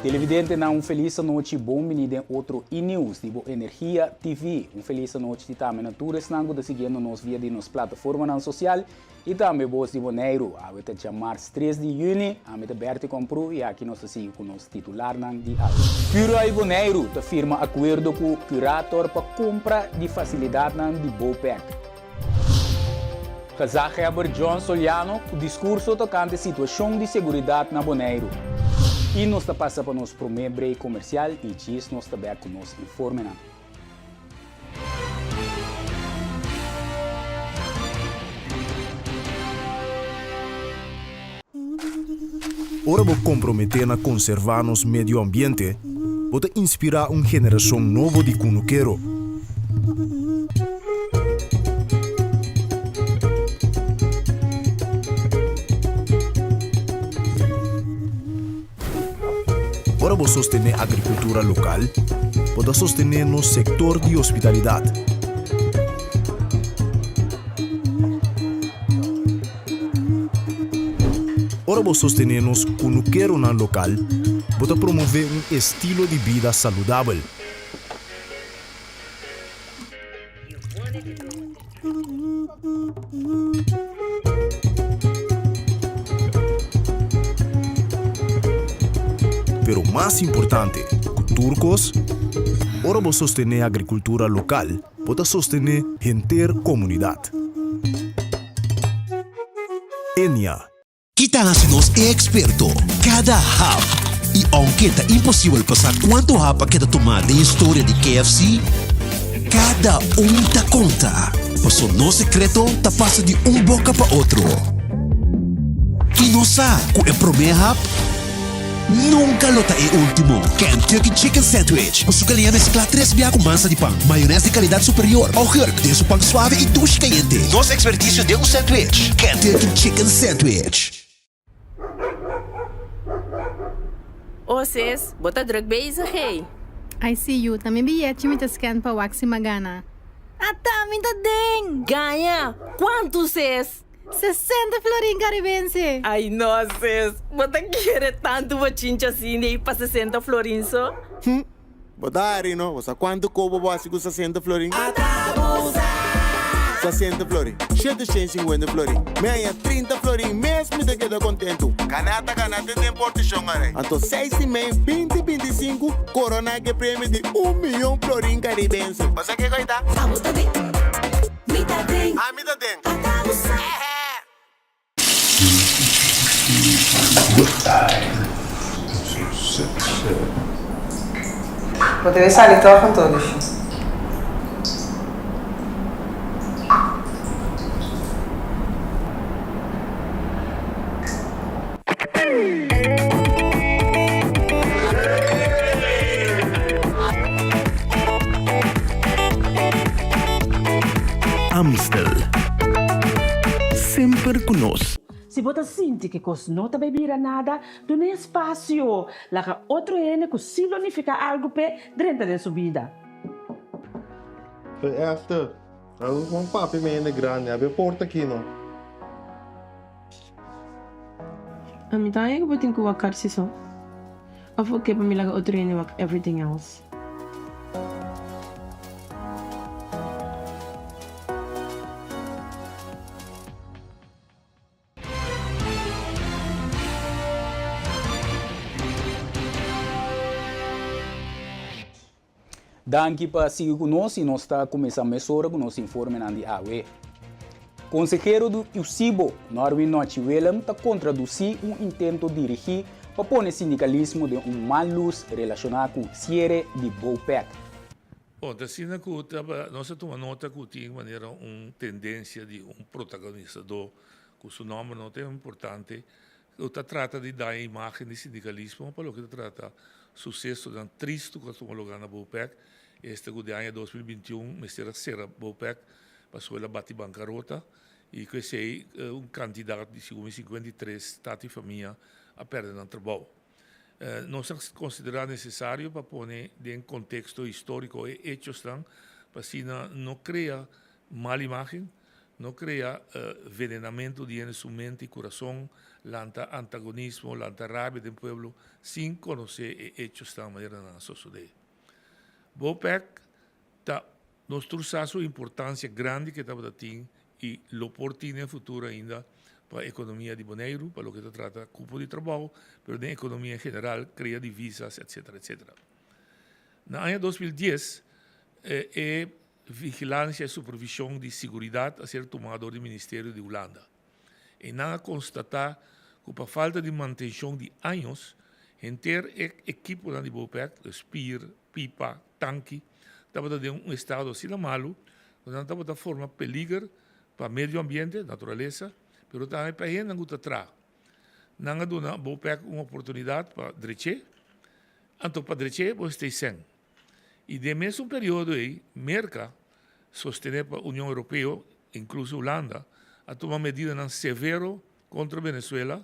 Televidentenan un felis anochi bon bini den otro E-News di bo Energia TV. Un felis anochi tambe na tur esnan ku ta siguiendo nos via di nos plataformanan sosial i tambe Bos di Boneiru. Awe ta djamars tres di yüni, ami ta Bertie Komproe i aki nos ta sigui ku nos titularnan di awe. Curai Boneiru ta firma akuerdo ku Curator pa kumpra di fasilidatnan di Bopec. Gezaghebber John Soliano ku diskurso tokante situashon di seguridat na Boneiru. I nos ta pasa pa nos promé break komersial i djis nos ta bèk ku nos informenan. Ora bo komprometé na konservá nos medio ambiente, bo ta inspirá un generashon nobo di kunukero. Ora bo sostené agrikultura lokal, bo ta sostené nos sektor di hospitalidat. Ora bo sostené nos kunukeronan lokal, bo ta promové un estilo di bida saludabel. Pero mas importante ku tur kos, ora bo sostené agrikultura lokal, bo ta sostené henter komunidat. Enia. Ki ta hasi nos e eksperto? Kada hap! I ounke ta imposibel pa sa kuantu hap a keda tumá den historia di KFC, kada un ta konta, paso nos sekreto ta pasa di un boka pa otro. I nos sa ku e promé hap Nunca lo ta e ultimo. Kentucky Chicken Sandwich cu su galiña mezcla tres bia cu mansa di pan, mayones di calidad superior, augurk den su pan suave y dushi cayente. Nos experticio den un sandwich. Kentucky Chicken Sandwich. Oh sis, bo ta druk bezig hey. I see you, ta mi biyechi mi ta scan pa wak si m'a gana. Ata mi ta den! Gaña! Cuantu sis? 60 florin karibense! Ay no sis, bo ta kere tantu bochincha asina ei pa 60 florin so? Hm, bo ta hari no, bo sa kuantu kobo bo hasi ku 60 florin? 60 florin, shete shen sinkuenta florin, mi haña 30 florin mes mi ta keda kontentu. Ganá ta ganá te den portishon arai. Anto seis di mei binti 25 koroná ke premio di un miyon florin karibense. Bo sa kiko ei ta? Mi ta den. Ami ta den. Ata bo sa. Bo debe sali tòg anto, Lushi. Amstel. Semper ku nos. Si bo ta sinti ku e kos no ta bai bira nada, duna e espasio. Laga otro hende ku sí lo nifiká algu p'e drenta den su bida. Hey Esther, algo con papi mi hende grandi, habia porta aki no. Ami ta haña ku bo tin ku wak karsi so. Of bo ke pa mi laga otro hende wak everything else? Danki pa sigui ku nos i nos ta kuminsá mesora ku nos informenan di awe. Konsehero di USIBO, Norwin Nochi Willem ta kontradusí un intento dirigí pa pone sindikalismo den un mal lus relashoná ku siere di BOPEC. Bon, ta asina ku nos a tuma nota ku tin manera un tendensia di un protagonisadó ku su nòmber no ta importante, Lo ta trata di daña imagen di sindikalismo pa loke ta trata susesonan tristu ku a tuma lugá na Bopec, esta ku den aña 2021 mester a sera Bopec pasobra el a bati bankarota i ku esei un kantidat di segun mi 53 tata i famia a pèrdè nan trabou. Nos a konsiderá nesesario pa pone den konteksto históriko e echosnan pa asina no krea mal imagen. No krea venenamentu di hende su mente i kurason, lanta antagonismo, lanta rabia den pueblo sin konosé e echosnan manera nan a sosodé. Bopec ta nos tur sa su importansia grandi ke tabata tin i lo por tin den futuro ainda pa ekonomia di Boneiru, pa loke ta trata kupo di trabou, pero den ekonomia en general, krea divisas, etcetera, etcetera. Na aña 2010 e Vigilansia i supervishon di siguridat a ser tumá dor di Ministerio di Hulanda. Einan a konstatá ku pa falta di mantenshon di años, henter e ekiponan di Bopec, dus pier, pipa, tanki, tabata den un estado asina malu ku nan tabata forma peliger pa medio ambiente, naturalesa, pero tambe pa e hendenan ku ta traha. Nan a duna Bopec un oportunidat pa drech'é, anto pa drech'é bo stei sèn. I den mesun periodo ei, Merka, sostené pa Union Europeo, inkluso Hulanda, a tuma medidanan severo kontra Venezuela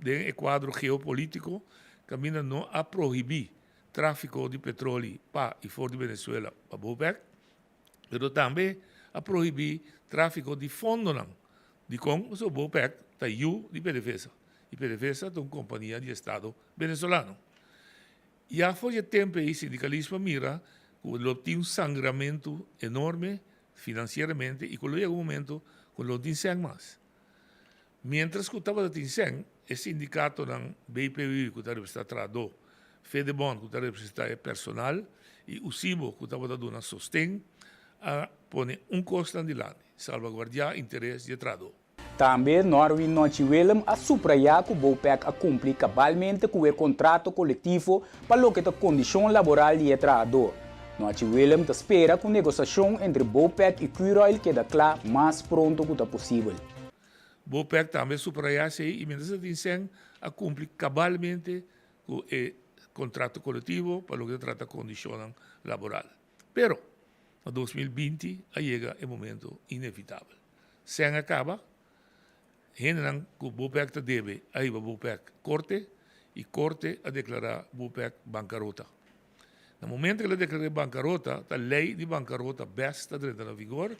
den e kuadro geopolítiko kaminda no a prohibí tráfiko di petroli pa i for di Venezuela pa Bopec, pero tambe a prohibí tráfiko di fondonan. Dikon? Pasobra Bopec ta yu di PDVSA i PDVSA ta un kompania di estado venezolano. Ya for di e tempu ei sindikalismo a mira ku lo tin un sangramentu enorme finansieramente i ku lo yega un momento ku lo no tin sèn mas. Miéntras ku tabata tin sèn, e sindikatonan BPU ku ta representá trahadó, Fedebond ku ta representá e personal i USIBO ku tabata duna sosten a pone un kos nan dilanti, salbaguardiá interes di e trahadó. Tambe Norwin Nochi Willem a subrayá ku Bopec a kumpli kabalmente ku e kontrato kolektivo pa loke ta kondishon laboral di e trahadó. Nochi Willem ta spera ku negosashon entre Bopec i Curoil keda kla mas pronto ku ta posibel. Bopec tambe a subrayá esei i mientras ta tin sèn a kumpli kabalmente ku e kontrato kolektivo pa loke ta trata kondishonnan laboral. Pero, na 2020 a yega e momento inevitabel. Sèn a kaba, hendenan ku Bopec ta debe a hiba Bopec korte i korte a deklará Bopec bankarota. Na momento ku el a deklar'é bankarota, ta lei di bankarota bes ta drenta na vigor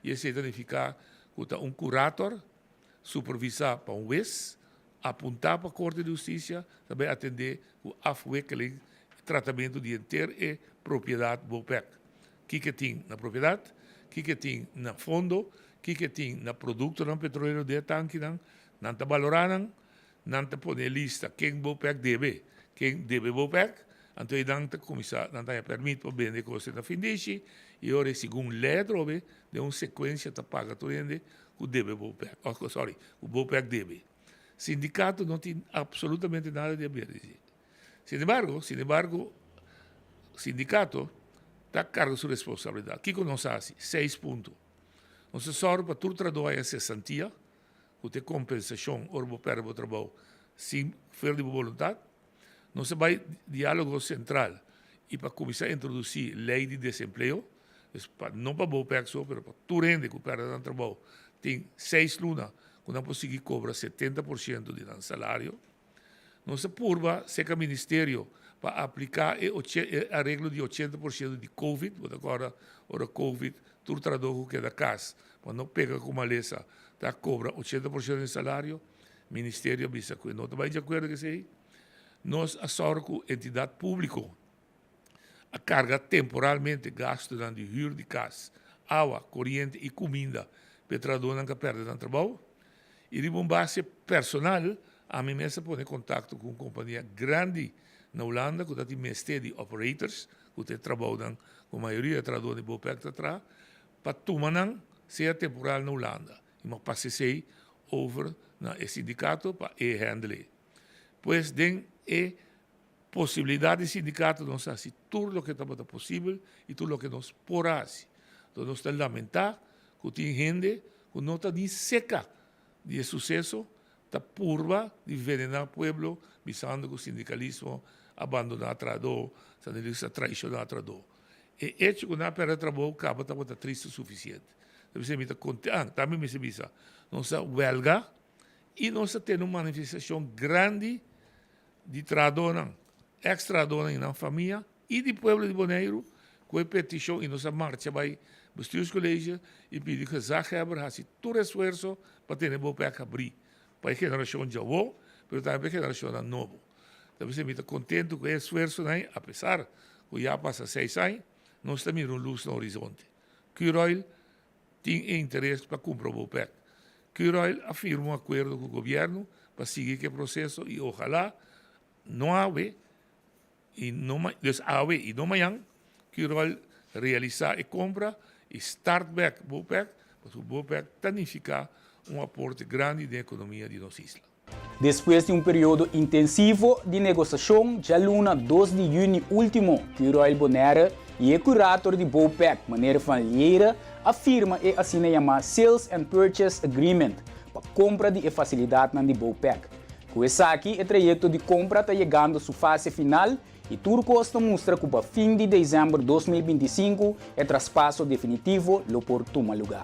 i esei ta nifiká ku ta un kurator supervisá pa un wes, apuntá pa Korte di Hustisia, ta bai atendé ku afwikkeling e tratamentu di henter e propiedat Bopec. Kiko e tin na propiedat, kiko e tin na fondo, kiko e tin na produktonan petrolero den e tankinan, nan ta balorá nan, nan ta pone e lista ken Bopec debe, ken debe Bopec, anto einan ta kuminsá, nan ta haña pèrmit pa bende kos na findishi i ora ei segun lei atrobe den un sekuensia ta paga tur hende ku debe Bopec, oh sorry, ku Bopec debe. Sindikato no tin absolutamente nada di haber di dje. Sin embargo, sin embargo, sindikato ta karga su responsabilidat. Kiko nos a hasi? Seis punto. Nos a sòru pa tur trahadó haña sesantia, ku ta e kompensashon ora bo pèrdè bo trabou sin fuera di bo boluntat. Nos a bai Diálogo Sentral i pa kuminsá introdusí lei di desempleo, dus pa no pa Bopec so, pero pa tur hende ku pèrdè nan trabou tin seis luna ku nan por sigui kobra 70% di nan salario. Nos a purba serka ministerio pa apliká e e areglo di 80% di Covid, bo ta kòrda ora Covid tur trahadó ku keda kas pa no pega ku malesa ta kobra 80% di salario. Ministerio a bisa ku e no ta bai di akuerdo ku esei. Nos a sòru ku entidat públiko a karga temporalmente gastunan di hür di kas, awa, koriente i kuminda pa e trahadónan ku a pèrdè nan trabou. I riba un base personal ami mes a pone kontakto ku un kompania grandi na Hulanda ku ta tin mester di operators, ku ta e trabounan ku mayoria di e trahadónan di Bopec ta traha, pa tuma nan sea temporal na Hulanda. I mi a pasa esei over na e sindikato pa e handle. Pues den e posibilidat di sindikato nos a hasi tur loke tabata posibel i tur loke nos por a hasi. Entonces nos ta lamentá ku tin hende ku no ta ni seka di e suseso ta purba di venená pueblo bisando ku sindikalismo a bandoná trahadó, sindikalismo a traishoná trahadó. E echo ku nan a pèrdè trabou kaba tabata tristu sufisiente. Ta bisa mi ta konte, ah, tambe mi mester bisa, nos a wèlga i nos a tene un manifestashon grandi di trahadónan, eks trahadónan i nan famia i di pueblo di Boneiru ku e petishon i nos a marcha bai. Bestuurscollege i pidi gezaghebber hasi tur esfuerso pa tene Bopec habrí pa e generashon djawo, pero tambe pa e generashonnan nobo. Ta p'esei mi ta kontentu ku e esfuersonan ei, apesar ku ya a pasa seis aña, nos ta mira un lus na horizonte. Curoil tin e interes pa kumpra Bopec. Curoil a firma un akuerdo ku gobièrnu pa sigui ku e proseso i ojalá no awe i no dus awe i no mañan Curoil realisá e kompra i start bèk Bopec pasobra Bopec ta nifiká un aporte grandi den ekonomia di nos isla. Despues di un periodo intensivo di negosashon djaluna dos di yüni último, Curoil Bonaire i e kurator di Bopec, meneer Van Liere, a firma e asina yamá Sales and Purchase Agreement pa kompra di e fasilidatnan di Bopec. Ku esaki e trayekto di kompra ta yegando su fase final i tur kos ta mustra ku pa fin di desèmber 2025 e traspaso definitivo lo por tuma lugá.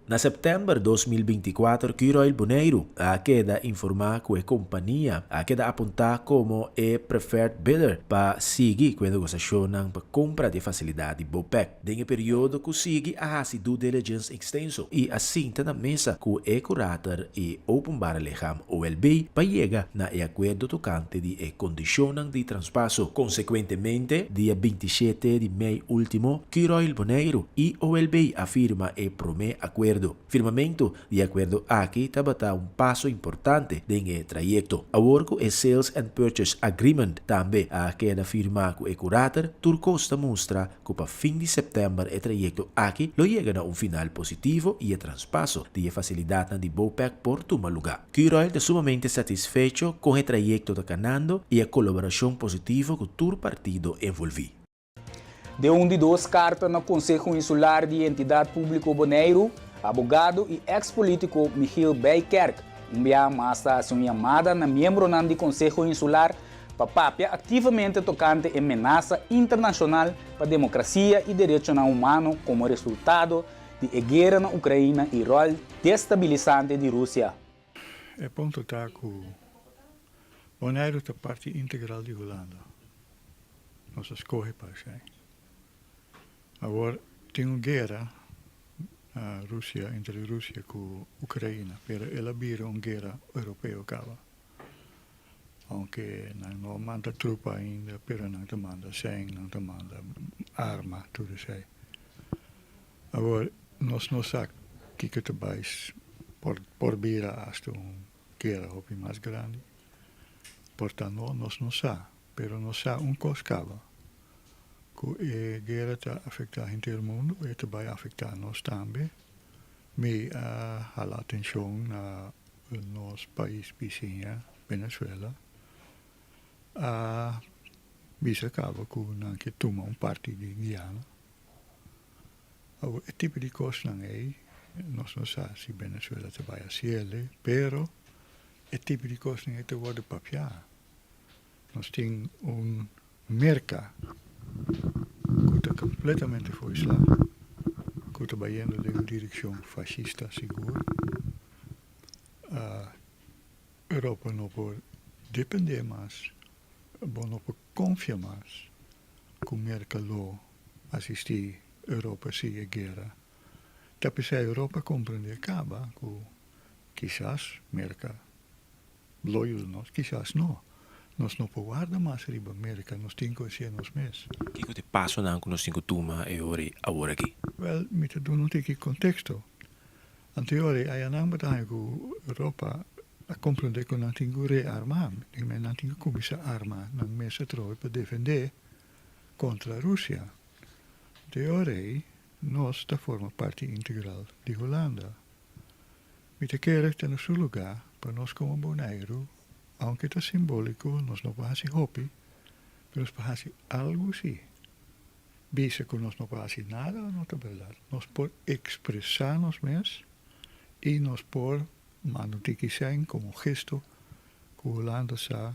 Na sèptèmber 2024 Curoil Boneiru a keda informá ku e kompania a keda apuntá komo e preferred bidder pa sigui ku e negosiashonnan pa kompra di e fasilidat di Bopec. Den e periodo ku sigui a hasi due diligence ekstenso i a sinta na mesa ku e kurator i Openbare Lichaam, OLB, pa yega na e akuerdo tokante di e kondishonnan di transpaso. Konsekuentemente, dia 27 di mei último, Curoil Boneiru i OLB a firma e promé akuerdo. Firmamentu di e akuerdo aki tabata un paso importante den e trayekto. Awor ku e Sales and Purchase Agreement tambe a keda firmá ku e kurator, tur kos ta mustra ku pa fin di sèptèmber e trayekto aki lo yega na un final positivo i e transpaso di e fasilidatnan di Bopec por tuma lugá. Curoil ta sumamente satisfecho kon e trayekto ta kanando i e kolaborashon positivo ku tur partido envolví. Den un di dos karta na Konseho Insular di Entidat Públiko Boneiru, abogado i eks-polítiko Michiel Bijkerk un biaha mas ta hasi un yamada na miembronan di Konseho Insular pa papia aktivamente tokante e menasa internashonal pa demokrasia i derechonan humano komo resultado di e guera na Ukraina i ròl destabilisante di Rusia. E punto ta ku Boneiru ta parti integral di Hulanda. Nos a skohe pa esei. Awor tin un guera na Rusia, entre Rusia ku Ukraina, pero el a bira un guera europeo kaba. Aunke nan no a manda trupa ainda, pero nan ta manda sèn, nan ta manda arma, tur esei. Awor, nos no sa kiko ta bai por por bira asta un guera hopi mas grandi. Por ta no, nos no sa, pero nos sa un kos kaba, ku e guera ta afektá henter mundu, e ta bai afektá nos tambe. Mi a hala atenshon na nos pais bisiña, Venezuela, a bisa kaba ku nan ke tuma un parti di Guyana. Awor e tipo di kosnan ei nos no sa si Venezuela ta bai hasiel, pero e tipo di kosnan ei ta wòrdu papiá. Nos tin un Merka ku ta kompletamente for isla, ku ta bayendo den un direkshon fashista sigur. Europa no por dependé mas, bo no por konfia mas ku Merka lo asistí Europa si e guera. Ta p'esei Europa komprendé kaba ku kisas Merka Lo yuda nos? Kisas no. Nos no por warda mas riba Merka, nos tin ku hasié nos mes. Kiko ta e pasonan ku nos tin ku tuma e ora ei awor aki? Wèl, mi ta duna un tiki konteksto. Anterior ei ayanan bo ta haña ku Europa a komprondé ku nan tin ku rearmá, nan tin ku kuminsá arma nan mes atrobe pa defendé kontra Rusia. Anto e ora ei nos ta forma parti integral di Hulanda. Mi ta kere ta na su lugá pa nos komo Boneiru, aunke ta simbóliko, nos no por hasi hopi, pero nos por hasi algu sí. Bisa ku nos no por hasi nada no ta bèrdat. Nos por ekspresá nos mes i nos por manda un tiki sèn komo gesto ku Hulanda sa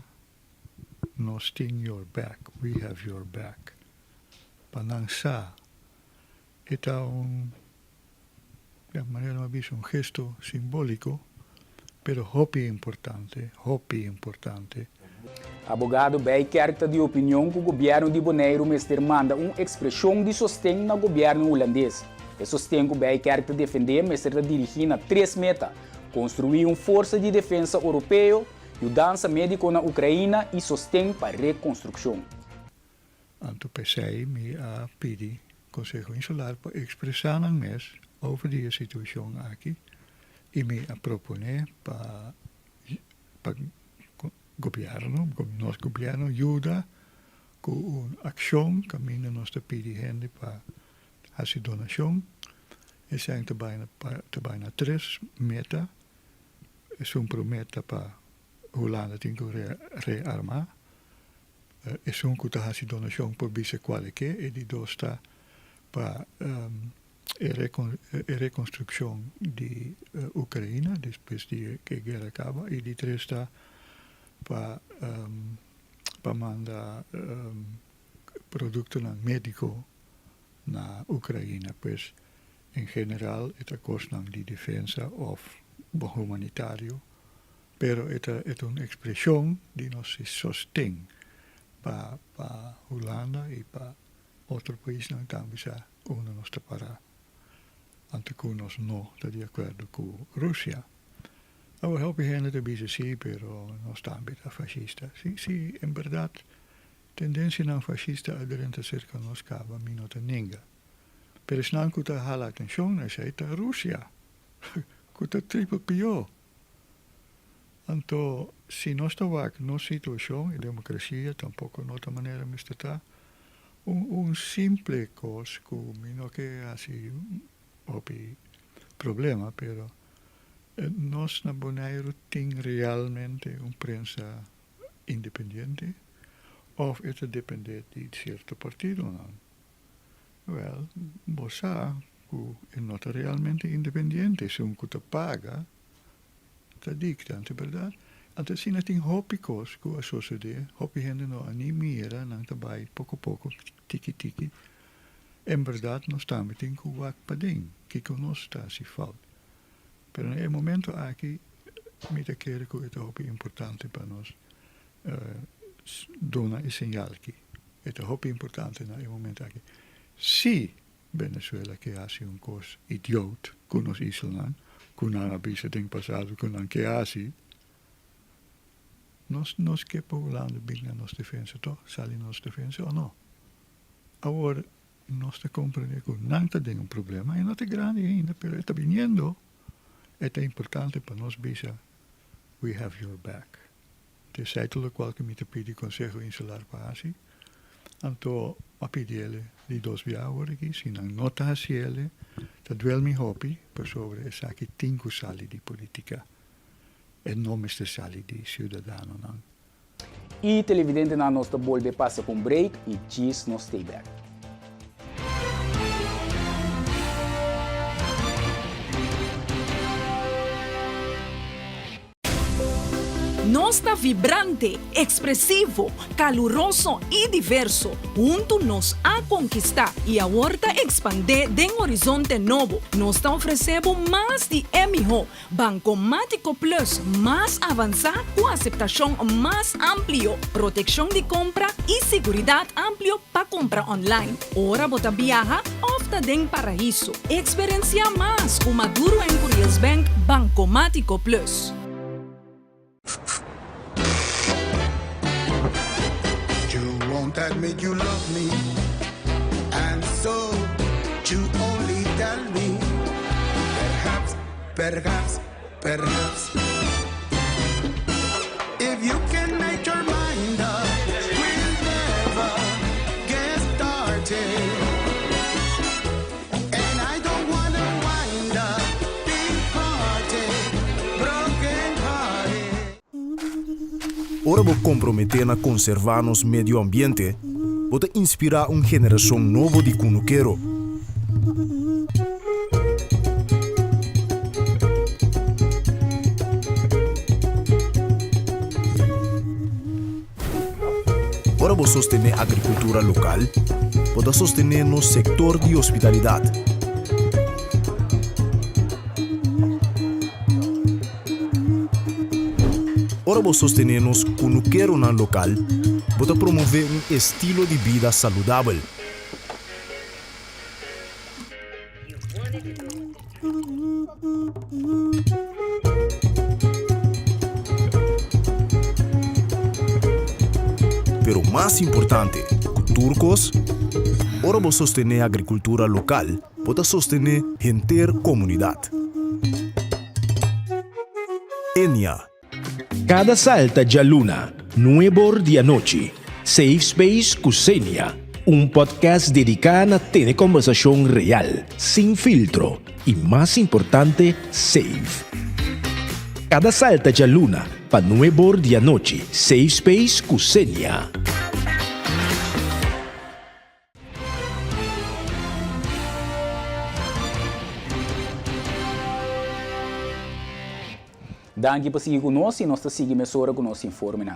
nos tin your back, we have your back. Pa nan sa e ta un Ya, manera mi a bisa un gesto simbóliko, pero hopi importante, hopi importante. Abogado Bijkerk ta di opinion ku gobièrnu di Boneiru mester manda un ekspreshon di sosten na gobièrnu hulandes. E sosten ku Bijkerk ta defendé mester ta dirigí na tres meta, konstruí un forsa di defensa oropeo, yudansa médiko na Ukraina i sosten pa rekonstrukshon. Anto p'esei mi a pidi Konseho Insular pa ekspresá nan mes over di e situashon aki i mi a proponé pa pa gobièrnu, nos gobièrnu yuda ku un akshon kaminda nos ta pidi hende pa hasi donashon. Esei ta bai ta bai na tres meta. Esun promé ta pa Hulanda tin ku rearmá. Esun ku ta hasi donashon por bisa kual e ke. E di dos ta pa e rekonstrukshon di Ukraina despues di ke guera kaba. I di tres ta pa pa manda produktonan médiko na Ukraina. Pues en general e ta kosnan di defensa òf humanitario. Pero e ta e ta un ekspreshon di nos sosten pa pa Hulanda i pa otro paisnan tambe sa unda nos ta pará anto ku nos no ta di akuerdo ku Rusia. Awor hopi hende ta bisa si pero nos tambe ta fashista. Si si en bèrdat tendensianan fashista a drenta serka nos kaba mi no ta nenga. Pero esnan ku ta hala atenshon na esei ta Rusia ku ta triple pió. Anto si nos ta wak nos situashon i demokrasia tampoko no ta manera mester ta. Un un simple kos ku mi no ke hasi hopi problema pero nos na Boneiru tin realmente un prensa independiente òf e ta depende di sierto partidonan? Wèl, bo sa ku e no ta realmente independiente, esun ku ta paga ta dikta, anto bèrdat? Anto asina tin hopi kos ku a sosodé, hopi hende no a ni mira, nan ta bai poko poko, tiki tiki. En bèrdat nos tambe tin ku wak paden, kiko nos ta hasi fout. Pero na e momento aki mi ta kere ku e ta hopi importante pa nos duna e señal aki. E ta hopi importante na e momento aki. Si Venezuela ke hasi un kos idioot ku nos islanan, ku nan a bisa den pasado ku nan ke hasi, nos nos ke pa Hulanda bin na nos defensa toch, sali na nos defensa o no? Awor nos ta komprende ku nan ta den un problema, e no ta grandi ainda, pero e ta biniendo, e ta importante pa nos bisa we have your back. Esei ta lokual ku mi ta pidi Konseho Insular pa hasi. Anto a pidi el di dos bia awor aki. Si nan no ta hasi el, ta duel mi hopi pasobra esaki tin ku sali di politika. E no mester sali di siudadanonan. I televidentenan nos ta bolbe pasa ku un break i djis nos stay back. Nos ta vibrante, ekspresivo, kaluroso i diverso. Huntu nos a konkistá i awor ta ekspandé den horizonte nobo. Nos ta ofresé bo mas di e mihó, Bankomátiko Plus mas avansá ku aseptashon mas amplio, protekshon di kompra i siguridat amplio pa kumpra online, ora bo ta biaha òf ta den paraiso. Eksperensiá mas ku Maduro en Curiels Bank Bankomátiko Plus. You won't admit you love me And so you only tell me Perhaps, perhaps, perhaps If you can make your mind up We'll never get started And I don't wanna wind up Big hearted, broken hearted Ora bo komprometé na konservá nos medio ambiente, bo ta inspirá un generashon nobo di kunukero. Ora bo sostené agrikultura lokal, bo ta sostené nos sektor di hospitalidat. Ora bo sostené nos kunukeronan lokal, bo ta promové un estilo di bida saludabel. Pero mas importante ku tur kos, ora bo sostené agrikultura lokal, bo ta sostené henter komunidat. Enia. Kada salta djaluna, nuebor di anochi, Safe Space ku Xenia, un podcast dediká na tene kòmbersashon real, sin filtro i mas importante, safe. Kada salta djaluna pa nuebor di anochi, Safe Space ku Xenia. Danki pa sigui ku nos i nos ta sigui mesora ku nos informenan.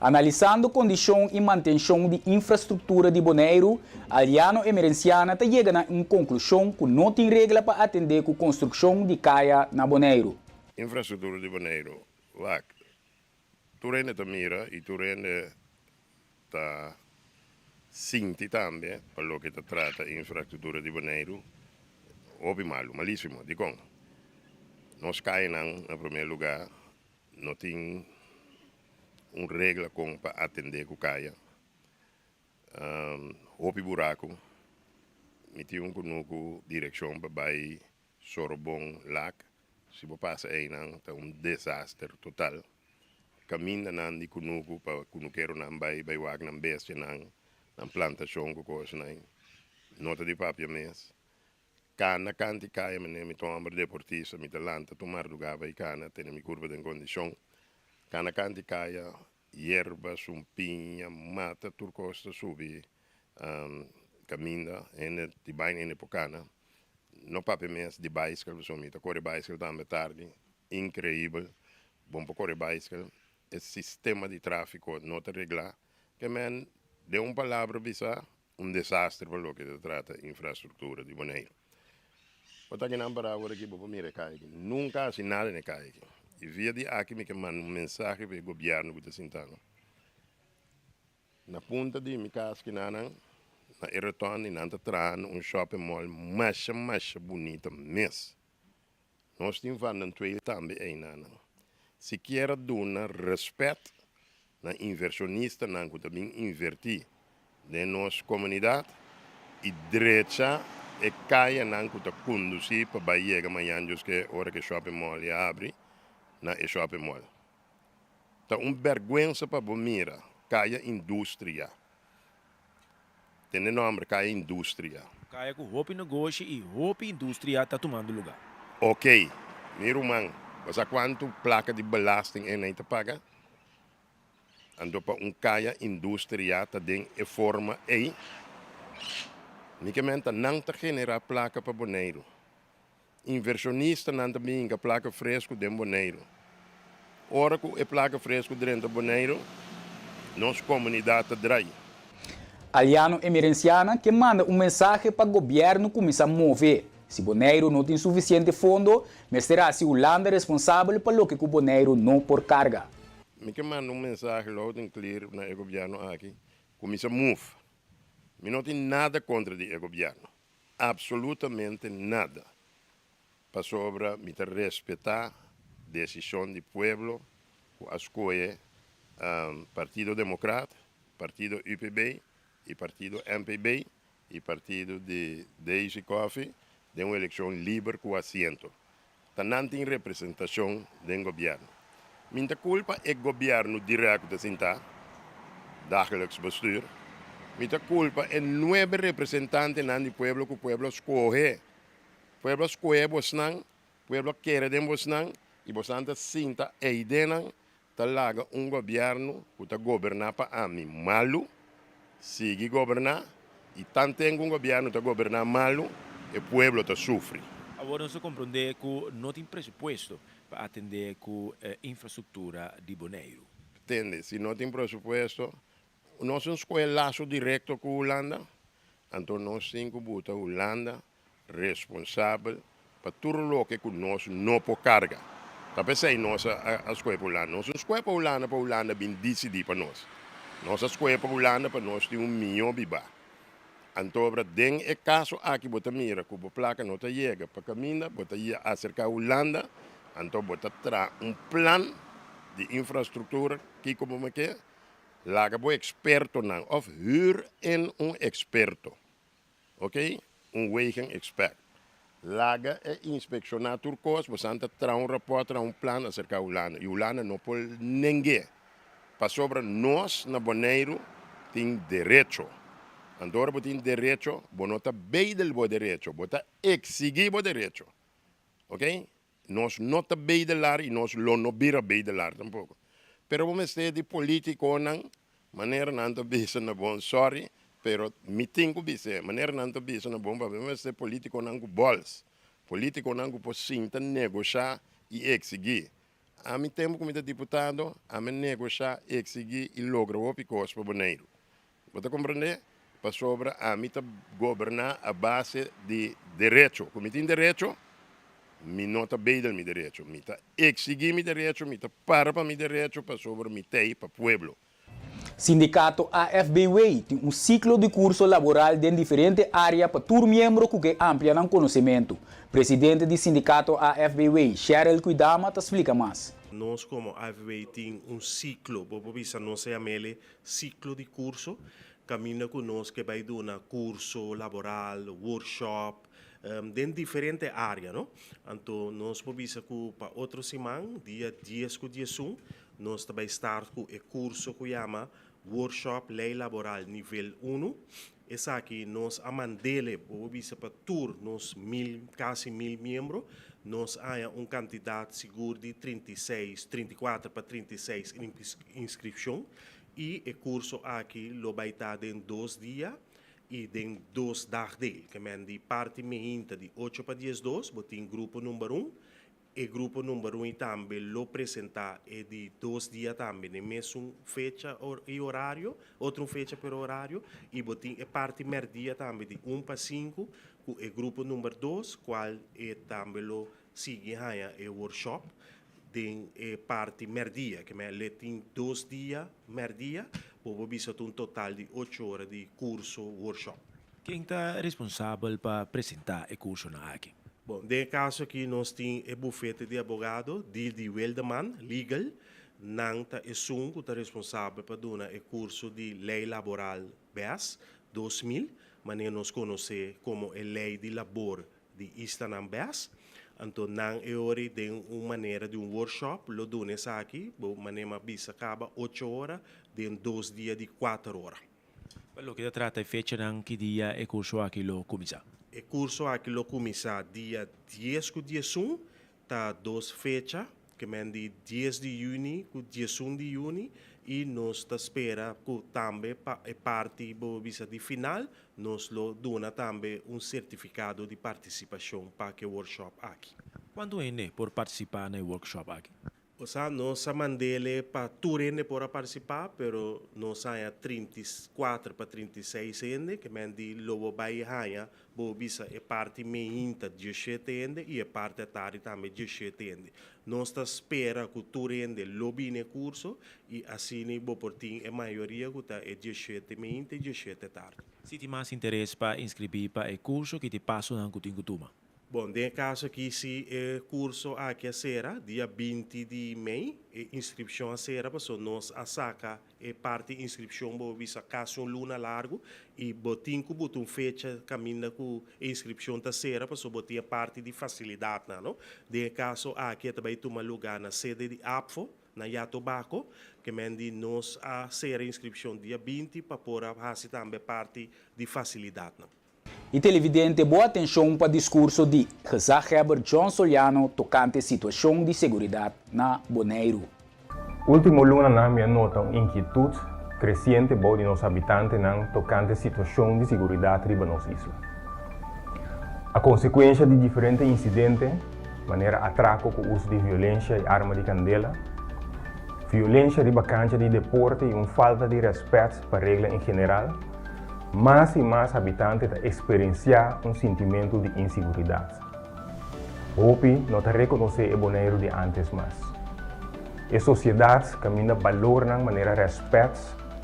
Analisando kondishon i mantenshon di infrastruktura di Boneiru, Aliano Emerenciana ta yega na un konklushon ku no tin regla pa atendé ku konstrukshon di kaya na Boneiru. Infrastruktura di Boneiru, wak, Tur hende ta mira i tur hende ta sinti tambe pa loke ta trata infrastruktura di Boneiru hopi malu, malisimo. Dikon? Nos kayanan na promé lugá no tin un regla kon pa atendé ku kaya. Hopi buraku, mi tin un kunuku direkshon pa bai Sorobon Lak, si bo pasa einan ta un desaster total. Kamindanan di kunuku pa kunukeronan bai bai wak nan bestianan, nan plantashon ku kosnan no ta di papia mes. Kana kanti kaya manera mi ta un homber deportista mi ta lanta tur mardugá bai kana tene mi kurpa den kondishon. Kana kanti kaya Yerba, sumpiña, mata, tur kos ta subi kaminda. Hende di baina hende por kana. No papia mes di baiskel pasobra mi ta kore baiskel tambe tardi. Inkreibel. Bon por kore baiskel. E sistema di trafiko no ta reglá. Ke men, den un palabra bisa, un desaster pa loke ta trata infrastruktura di Boneiru. Bo ta kinan pará awor aki bo por mira e kaya aki. Nunka hasi nada na e kaya aki. I via di aki mi ke manda un mensahe pa e gobièrnu ku ta sintá no. Na punta di mi kas kinanan na e rotonde nan ta trahando un shopping mall masha masha bunita mes. Nos tin Van den Tweel tambe einanan. Sikiera duna respet na inversionistanan ku ta bin invertí den nos komunidat i drecha e kayanan ku ta kondusí pa bai yega mañan djoske ora ku e shopping mall ya habri na e shopping mall. Ta un bèrgwensa pa bo mira kaya industria. Tene nomber kaya industria. Kaya ku hopi negoshi i hopi industria ta tumando luga. Ok, mi ruman, bo sa kuantu plaka di belasting e nei ta paga? Anto pa un kaya industria ta den e forma ei? Mi ke menta nan ta genera plaka pa Boneiru. Invershonistanan ta bin hinka plaka fresku den Boneiru. Ora ku e plaka fresku drenta Boneiru, nos komunidat ta drai. Aliano Emerenciana ke manda un mensahe pa gobièrnu kuminsá move. Si Boneiru no tin sufisiente fondo, mester hasi Hulanda responsabel pa loke ku Boneiru no por karga. Mi ke manda un mensahe loud and clear na e gobièrnu aki, kuminsá move. Mi no tin nada kontra di e gobièrnu. Absolutamente nada, pasobra mi ta respetá desishon di pueblo ku a skohe Partido Demokrat, Partido UPB i Partido MPB i Partido di Daisy Coffie den un elekshon liber ku asiento. Ta nan tin representashon den gobièrnu. Mi n'ta kulpa e gobièrnu dirèk ku ta sintá, dagelijks bestuur. Mi ta kulpa e nuebe representantenan di pueblo ku pueblo a skohe. Pueblo a skohe bosnan, pueblo a kere den bosnan i bosnan ta sinta eidenan Ta laga un gobièrnu ku ta goberná pa ami malu sigui goberná i tanten ku un gobièrnu ta goberná malu e pueblo ta sufri. Awor nos ta komprondé ku no tin presupuesto pa atendé ku infrastruktura di Boneiru. Tende, si no tin presupuesto, nos un skohe laso direkto ku Hulanda, anto nos tin ku buta Hulanda responsabel pa tur loke ku nos no por karga. Ta p'esei nos a skohe pa Hulanda. Nos no skohe pa Hulanda pa Hulanda bin disidí pa nos. Nos a skohe pa Hulanda pa nos tin un mihó bibá. Antobra den e kaso aki bo ta mira ku bo plaka no ta yega pa kaminda, bo ta aserká Hulanda, anto bo ta traha un plan di infrastruktura kiko bo ke, laga bo ekspertonan òf hür in un eksperto. Ok, un wegenexpert. Laga e inspekshoná tur kos, bosan ta traha un rapòrt, traha un plan aserka Hulanda. I Hulanda no por neng'é, pasobra nos na Boneiru tin derecho. Anto ora bo tin derecho, bo no ta bedel bo derecho, bo ta eksigí bo derecho. Ok, Nos no ta bedelar y nos lo no bira bedelar tampoco. Pero bo mester di politiconan, manera nan ta bisa na bon, sorry, pero mi tin cu bis'e, manera nan ta bisa na bon papia, bo mester politiconan cu bols, politiconan cu por sinta negosha y exigi. Ami tempo cu mi ta diputado, ami a negosha, exigi y logra hopi cos pa Boneiru. Bo ta comprende? Pasobra ami ta goberna a base di derecho. Cu mi tin derecho, mi no ta bedel mi derecho. Mi ta exigi mi derecho, mi ta para pa mi derecho pasobra mi t'ey pa pueblo. Sindikato AFBW tin un siklo di kurso laboral den diferente área pa tur miembro ku ke amplia nan konosementu. Presidente di Sindikato AFBW, Sheryl Kwidama ta splika mas. Nos komo AFBW tin un siklo, bo por bisa nos a yam'el Siklo di kurso, kaminda ku nos ke bai duna kurso laboral, workshop, den diferente área, no. Anto nos por bisa ku pa otro siman, dia dies ku diesun, nos ta bai start ku e kurso ku yama Workshop Lei Laboral Nivel unu. Esaki nos a mand'ele, bo por bisa pa tur nos mil, kasi mil miembro. Nos a haña un kantidat sigur di 36, 34 pa 36 inskripshon i e kurso aki lo bai ta den dos dia i den dos dagdeel. Ke men di parti mehinta di ocho pa diesdos bo tin grupo number un E grupo number un i tambe lo presentá e di dos dia tambe den mesun fecha i orario, otro un fecha pero orario, i bo tin e parti mèrdia tambe di un pa sinku ku e grupo number dos kual e tambe lo sigui haña e workshop den e parti mèrdia. Ke men le tin dos dia mèrdia, bo por bisa ta un total di ocho ora di kurso workshop. Ken ta responsabel pa presentá e kursonan aki? Bon, den e kaso aki nos tin e bufete di abogado Dildy Wildeman, Legal. Nan ta esun ku ta responsabel pa duna e kurso di Lei Laboral bes 2000, manera nos konosé komo e Lei di Labor di Islanan bes. Anto nan e ora den un manera di un workshop lo duna esaki, bo manera mi a bisa kaba ocho ora den dos dia di kuater ora. Pa loke ta trata e fechanan ki dia e kurso aki lo kuminsá? E kurso aki lo kuminsá dia dies ku diesun, ta dos fecha, ke men di dies di yüni ku diesun di yüni, i nos ta spera ku tambe pa e parti bo bisa di final nos lo duna tambe un sertifikado di partisipashon pa ke workshop aki. Kuantu hende por partisipá na e workshop aki? Osea, nos a mand'ele pa tur hende por a partisipá, pero nos haña 34 pa 36 hende, ke men di lo bo bai haña, bo bisa e parti meinta dieshete hende i e parti atardi tambe dieshete hende. Nos ta spera ku tur hende lo bini e kurso i asina bo por tin e mayoria ku ta e dieshete meinta i dieshete atardi. Si tin mas interes pa inskribí pa e kurso, ki ta e pasonan ku tin ku tuma? Bon, den e kaso aki si e kurso aki a sera dia 20 di mei, e inskripshon a sera pasobra nos a saka e parti inskripshon bo bisa kasi un luna largu i bo tin ku buta un fecha kaminda ku e inskripshon ta sera pasobra bo tin e parti di fasilidatnan, no. Den e kaso aki e ta bai tuma lugá na sede di APFO na Yatobako, ke men di nos a sera inskripshon dia 20 pa por a hasi tambe parti di fasilidatnan. I televidente bo atenshon pa diskurso di Gezaghebber John Soliano tokante situashon di seguridat na Boneiru. Ultimo lunanan mi a nota un inkietut kresiente bou di nos habitantenan tokante situashon di siguridat riba nos isla. A konsekuensha di diferente insidente, manera atrako ku uso di violensha i arma di kandela, violensha riba kancha di deporte i un falta di rèspèt pa regla en general, Mas i mas habitante ta eksperensiá un sintimentu di insiguridat. Hopi no ta rekonosé e Boneiru di ántes mas. E sosiedat kaminda balornan manera rèspèt,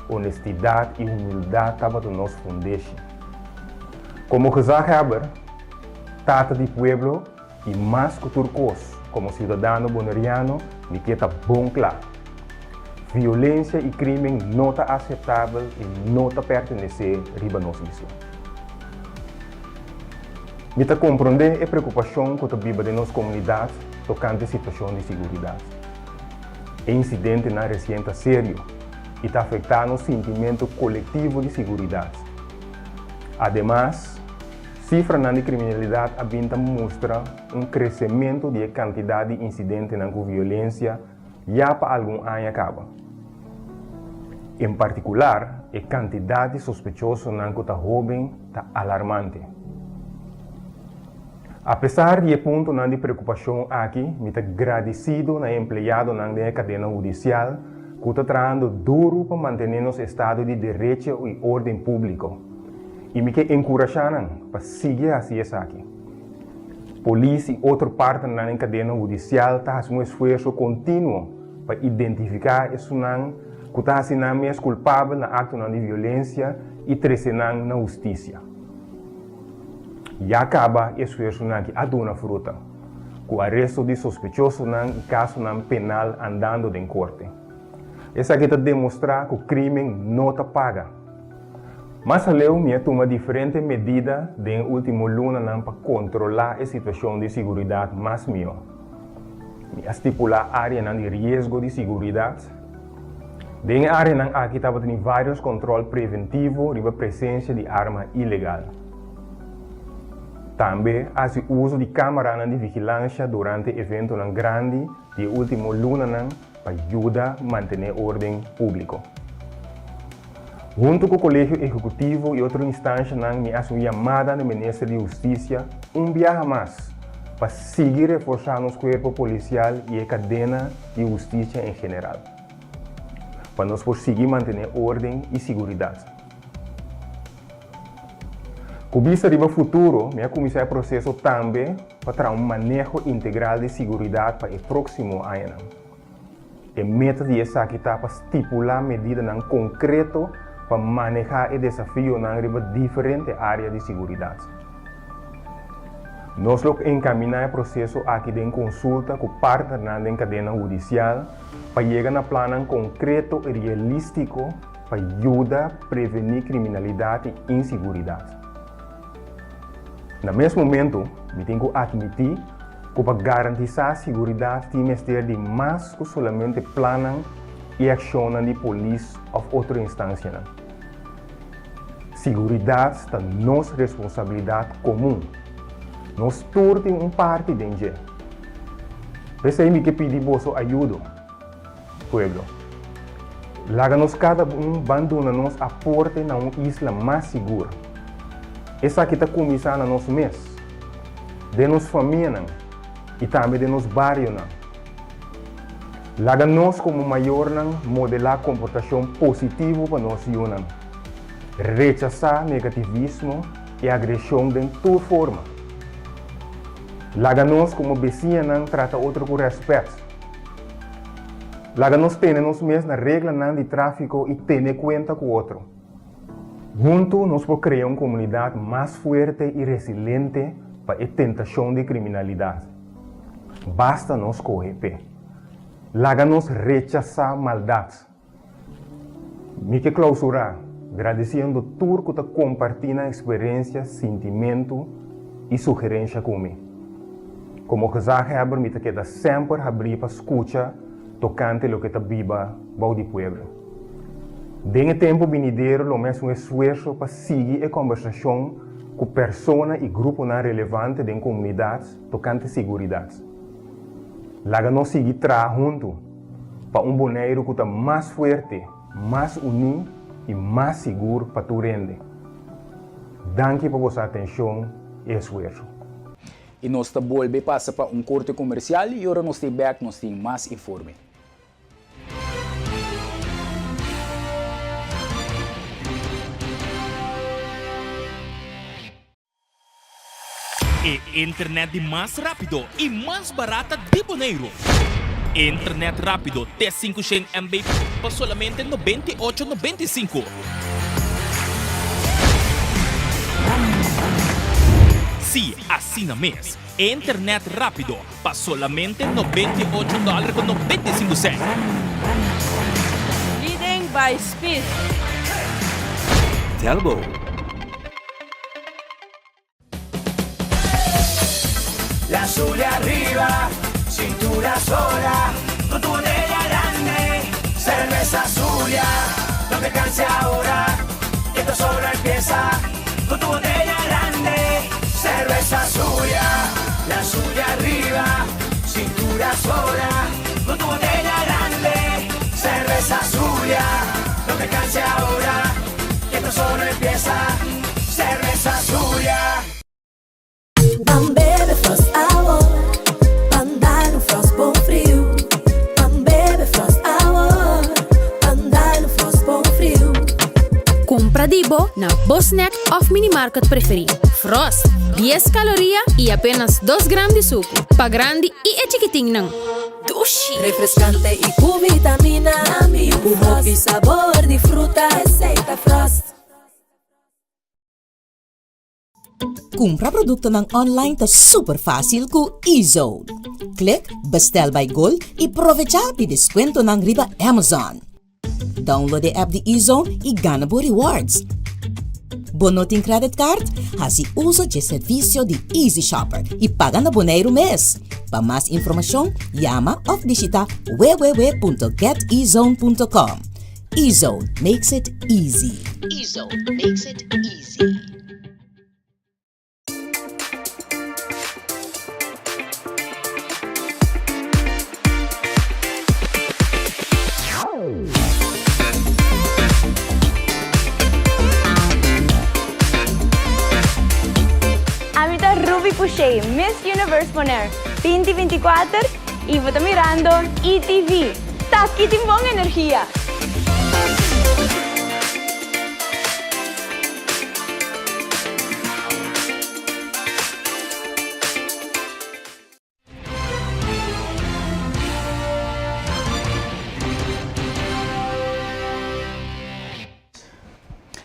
honestidat i humildat tabata nos fundeshi. Komo gezaghebber, tata di pueblo i mas ku tur kos komo siudadano boneriano mi ke ta bon kla, violensia i krímen no ta aseptabel i no ta pertenesé riba nos isla. Mi ta komprondé e preokupashon ku ta biba den nos komunidat tokante situashon di siguridat. E insidentenan resien ta serio i ta afektá nos sintimentu kolektivo di siguridat. Ademas, sifranan di kriminalidat a bin ta mustra un kresementu di e kantidat di insidentenan ku violensia ya pa algun aña kaba. En partikular, e kantidat di sospechosonan ku ta hóben ta alarmante. Apesar di e puntonan di preokupashon aki, mi ta gradisido na e empleadonan den e kadena hudisial ku ta trahando duru pa mantené nos estado di derecho i órden públiko, i mi ke enkurashá nan pa sigui hasi esaki. Polis i otro partnernan den kadena hudisial ta hasi un esfuerso kontinuo pa identifiká esunnan ku ta hasi nan mes kulpabel na aktonan di violensia i trese nan na hustisia. Ya kaba e esfuersonan aki a duna fruta, ku aresto di sospechosonan i kasonan penal andando den korte. Esaki ta demostrá ku krímen no ta paga. Mas aleu mi a tuma diferente medida den e último lunanan pa kontrolá e situashon di siguridat mas mihó. Mi a stipulá áreanan di riesgo di siguridat. Den e áreanan aki tabatin vários kòntròl preventivo riba presensia di arma ilegal. Tambe a hasi uso di kámaranan di vigilansha durante eventonan grandi di e último lunanan pa yuda mantené órden públiko. Huntu ku Kolegio Ehekutivo i otro instanshanan mi hasi un yamada na Minister di Hustisia un biaha mas pa sigui reforsá nos kuerpo polisial i e kadena di hustisia en general, pa nos por sigui mantené órden i siguridat. Ku bista riba futuro mi a kuminsá e proseso tambe pa traha un maneho integral di siguridat pa e próksimo añanan. E meta di esaki ta pa stipulá medidanan konkreto pa manehá e desafionan riba diferente área di siguridat. Nos lo enkaminá e proseso aki den konsulta ku partnernan den kadena hudisial pa yega na plannan konkreto i realístiko pa yuda prevení kriminalidat i insiguridat. Na mes momento, mi tin ku atmití ku pa garantisá siguridat tin mester di mas ku solamente plannan i akshonnan di polis òf otro instansianan. Siguridat ta nos responsabilidat komun. Nos tur tin un parti den dje. P'esei mi ke pidi boso ayudo. Pueblo. Laga nos kada un ban duna nos aporte na un isla mas sigur. Esaki ta kuminsá na nos mes, den nos famianan i tambe den nos barionan. Laga nos komo mayornan modelá komportashon positivo pa nos yunan. Rechasá negativismo i agreshon den tur forma. Laga nos komo besiñanan trata otro ku rèspèt. Laga nos tene nos mes na reglanan di tráfiko i tene kuenta ku otro. Huntu nos por krea un komunidat mas fuerte i resiliente pa e tentashon di kriminalidat. Basta nos kohe p'e. Laga nos rechasá maldat. Mi ke klausurá gradisiendo tur ku ta kompartí nan eksperensia, sintimentu i sugerensha ku mi. Komo gezaghebber mi ta keda semper habrí pa skucha tokante loke ta biba bou di pueblo. Den e tempu binidero lo mi hasi un esfuerso pa sigui e kòmbersashon ku persona i gruponan relevante den komunidat tokante siguridat. Laga nos sigui traha huntu pa un Boneiru ku ta mas fuerte, mas uní i mas sigur pa tur hende. Danki pa boso atenshon i esfuerso. I nos ta bolbe pasa pa un korte komersial i ora nos ta bek nos tin mas informe. E internet di mas rápido i mas barata di Boneiru. Internet rápido te 500 MB pa solamente 98 95. Sí, asina mes. Internet rápido pa solamente 98 dòler ku 95 sènt. Leading by speed. Telbo. La Zulia arriba, cintura sola, con tu botella grande, cerveza Zulia, no te canses ahora, que esto solo empieza, con tu botella grande, cerveza Zulia, la Zulia arriba, cintura sola, con tu botella grande, cerveza Zulia, no te canses ahora, que esto solo empieza, cerveza Zulia. Ban bebe Frost awor, ban dal un Frost bon friu. Ban bebe Frost awor, ban dal un Frost bon friu. Kumpra di bo na bo snack òf minimarket preferí. Frost, dies kaloria i apenas dos gram di suku. Pa grandi i e chikitinnan. Dushi! Refreskante i ku vitamina. Ku hopi sabor di fruta. Esei ta Frost. Kumpra produktonan online ta super fásil ku eZone. Klik Bestel by Gold i provechá di deskuentonan riba Amazon. Download e app di eZone i gana bo rewards. Bo no tin credit card? Hasi uso dje servisio di Easy Shopper i paga na Boneiru mes. Pa mas informashon, yama òf bishitá www.getezone.com. Ezone makes it easy. Ezone makes it easy. Ami ta Ruby Pouchet, Miss Universe Bonaire 2024 y bo ta mirando ETV. Taki tin bon energia!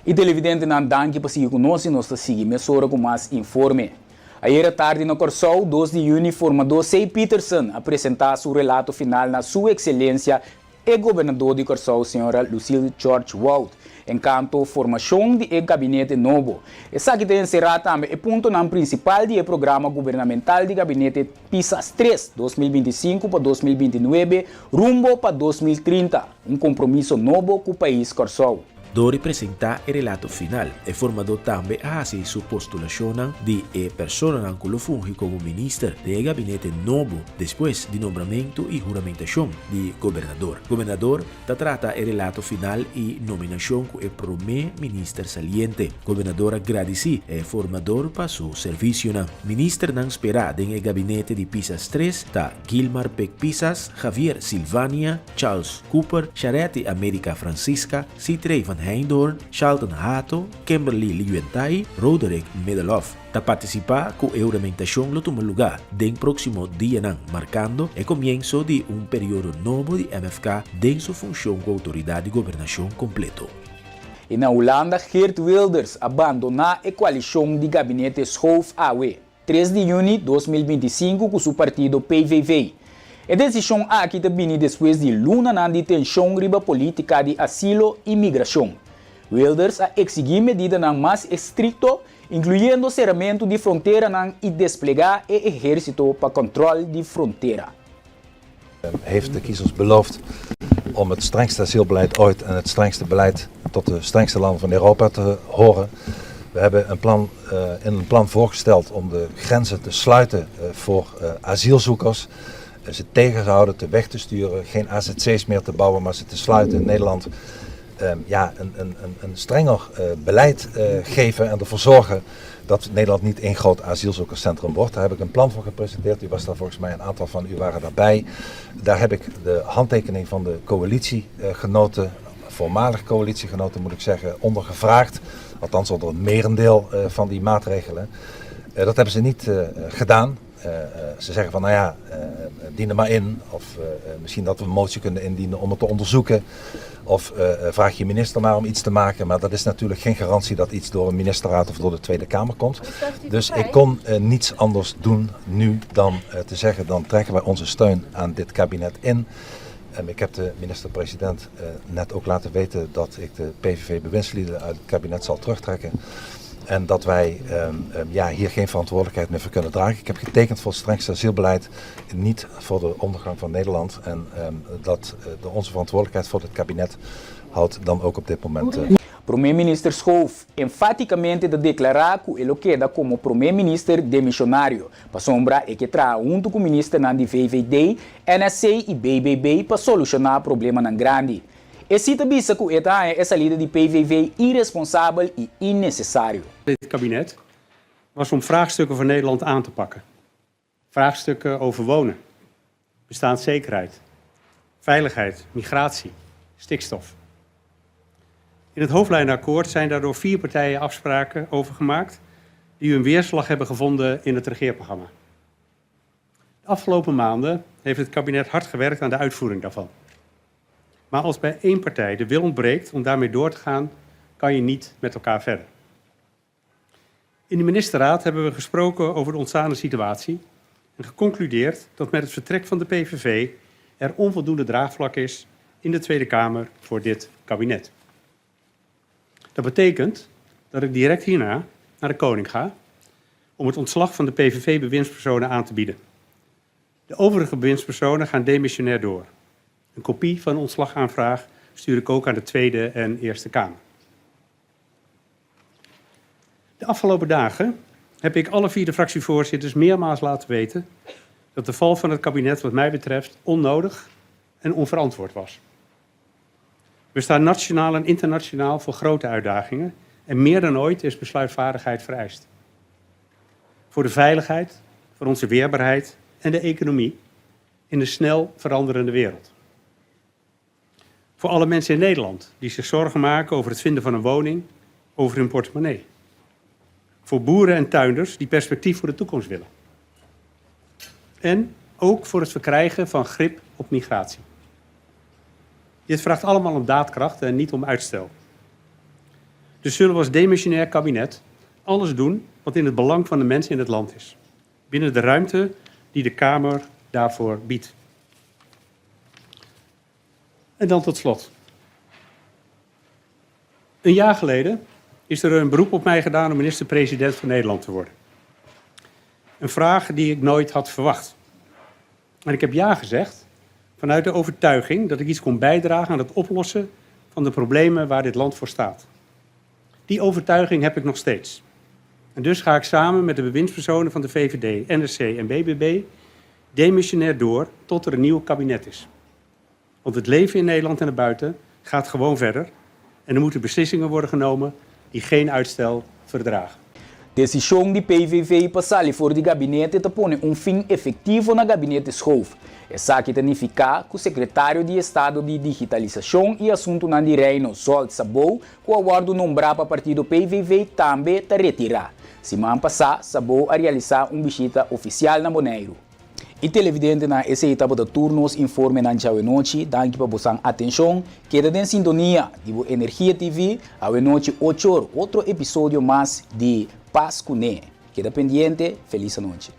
Y televidentenan danki pa sigui cu nos y nos ta sigui mesora cu mas informe. Ayera tardi na Corsou, dos di juni, formador Say Peterson a presenta su relato final na Su Excelencia E gobernador di Kòrsou señora Lucille George Wout enkanto formashon di e gabinete nobo. Esaki ta enserá tambe e puntonan prinsipal di e programa gubernamental di gabinete Pisas tres, 2025 pa 2029 rumbo pa 2030, un kompromiso nobo ku pais Kòrsou. Dor di presentá e relato final, e formadó tambe a hasi su postulashonnan di e personanan ku lo fungi komo minister den e gabinete nobo despues di nombramentu i huramentashon di gobernador. Gobernador ta trata e relato final i nominashon ku e promé minister saliente. Gobernador a gradisí e formador pa su servisionan. Ministernan sperá den e gabinete di Pisas tres ta Gilmar Pek Pisas, Javier Silvania, Charles Cooper, Charetti America Francisca, Citrey van Heydoorn, Charlton Hato, Kimberly Liuentai, Roderick Middelhoff. Ta partisipá ku e huramentashon lo tuma lugá den próksimo dianan, markando e komienso di un periodo nobo di MFK den su funshon ku outoridat di gobernashon kompleto. I na Hulanda Geert Wilders a bandoná e koalishon di gabinete Schoof awe. 3 di yüni 2025 ku su partido PVV. E desishon aki ta bini despues di lunanan di tenshon riba polítika di asilo i migrashon. Wilders a eksigí medidanan mas estrikto, inkluyendo seramentu di fronteranan i desplegá e ehérsito pa kòntròl di frontera. Heeft de kiezers beloofd om het strengste asielbeleid ooit en het strengste beleid tot de strengste landen van Europa te horen. We hebben een plan, uh, in een plan voorgesteld om de grenzen te sluiten uh, voor uh, asielzoekers. ze tegen te houden, te weg te sturen, geen AZC's meer te bouwen, maar ze te sluiten in Nederland. Um, ja, een, een, een strenger beleid geven en ervoor zorgen dat Nederland niet één groot asielzoekerscentrum wordt. Daar heb ik een plan voor gepresenteerd. U was daar volgens mij, een aantal van u waren daarbij. Daar heb ik de handtekening van de coalitiegenoten, voormalig coalitiegenoten moet ik zeggen, onder gevraagd. Althans onder het merendeel uh, van die maatregelen. Dat hebben ze niet gedaan. Ze zeggen van nou ja, dien er maar in. Of misschien dat we een motie kunnen indienen om het te onderzoeken. Of vraag je minister maar om iets te maken. Maar dat is natuurlijk geen garantie dat iets door een ministerraad of door de Tweede Kamer komt. Dus ik kon niets anders doen nu dan te zeggen, dan trekken wij onze steun aan dit kabinet in. Ik heb de minister-president net ook laten weten dat ik de PVV-bewindslieden uit het kabinet zal terugtrekken. En dat wij ja, hier geen verantwoordelijkheid meer voor kunnen dragen. Ik heb getekend voor het strengste asielbeleid, niet voor de ondergang van Nederland. En dat de, onze verantwoordelijkheid voor het kabinet houdt dan ook op dit moment. Promé minister Schoof enfátikamente ta deklará ku e lo keda komo promé minister demishonario, pasobra e ke traha huntu ku ministernan di VVD, NSC i BBB pa solushoná problemanan grandi. E si ta bisa ku e ta haña e salida di PVV iresponsabel i innesesario. Dit kabinet was om vraagstukken voor Nederland aan te pakken. Vraagstukken over wonen, bestaanszekerheid, veiligheid, migratie, stikstof. In het hoofdlijnenakkoord zijn daardoor vier partijen afspraken over gemaakt die hun weerslag hebben gevonden in het regeerprogramma. De afgelopen maanden heeft het kabinet hard gewerkt aan de uitvoering daarvan. Maar als bij één partij de wil ontbreekt om daarmee door te gaan, kan je niet met elkaar verder. In de ministerraad hebben we gesproken over de ontstane situatie en geconcludeerd dat met het vertrek van de PVV er onvoldoende draagvlak is in de Tweede Kamer voor dit kabinet. Dat betekent dat ik direct hierna naar de koning ga om het ontslag van de PVV-bewindspersonen aan te bieden. De overige bewindspersonen gaan demissionair door. Een kopie van de ontslagaanvraag stuur ik ook aan de Tweede en Eerste Kamer. De afgelopen dagen heb ik alle vier de fractievoorzitters meermaals laten weten dat de val van het kabinet wat mij betreft onnodig en onverantwoord was. We staan nationaal en internationaal voor grote uitdagingen en meer dan ooit is besluitvaardigheid vereist. Voor de veiligheid, voor onze weerbaarheid en de economie in de snel veranderende wereld. Voor alle mensen in Nederland die zich zorgen maken over het vinden van een woning, over hun portemonnee. Voor boeren en tuinders die perspectief voor de toekomst willen. En ook voor het verkrijgen van grip op migratie. Dit vraagt allemaal om daadkracht en niet om uitstel. Dus zullen we als demissionair kabinet alles doen wat in het belang van de mensen in het land is. Binnen de ruimte die de Kamer daarvoor biedt. En dan tot slot. Een jaar geleden is er een beroep op mij gedaan om minister-president van Nederland te worden. Een vraag die ik nooit had verwacht. En ik heb ja gezegd vanuit de overtuiging dat ik iets kon bijdragen aan het oplossen van de problemen waar dit land voor staat. Die overtuiging heb ik nog steeds. En dus ga ik samen met de bewindspersonen van de VVD, NSC en BBB demissionair door tot er een nieuw kabinet is. Want het leven in Nederland en erbuiten gaat gewoon verder. En er moeten beslissingen worden genomen die geen uitstel verdragen. Desishon di PVV pa sali for di gabinete ta pone un fin efektivo na gabinete Schoof. Esaki ta nifiká ku sekretario di Estado di Digitalisashon i Asuntunan di Reino Zsolt Szabó ku a wòrdu nombrá pa partido PVV tambe ta retirá. Siman pasá Szabó a realisá un bishita ofisial na Boneiru. I televidentenan esei tabata tur nos informenan djawenochi. Danki pa bosan atenshon. Keda den sintonia di bo Energia TV awenochi ochor otro episodio mas di Pas Kuné. Keda pendiente. Felis anochi.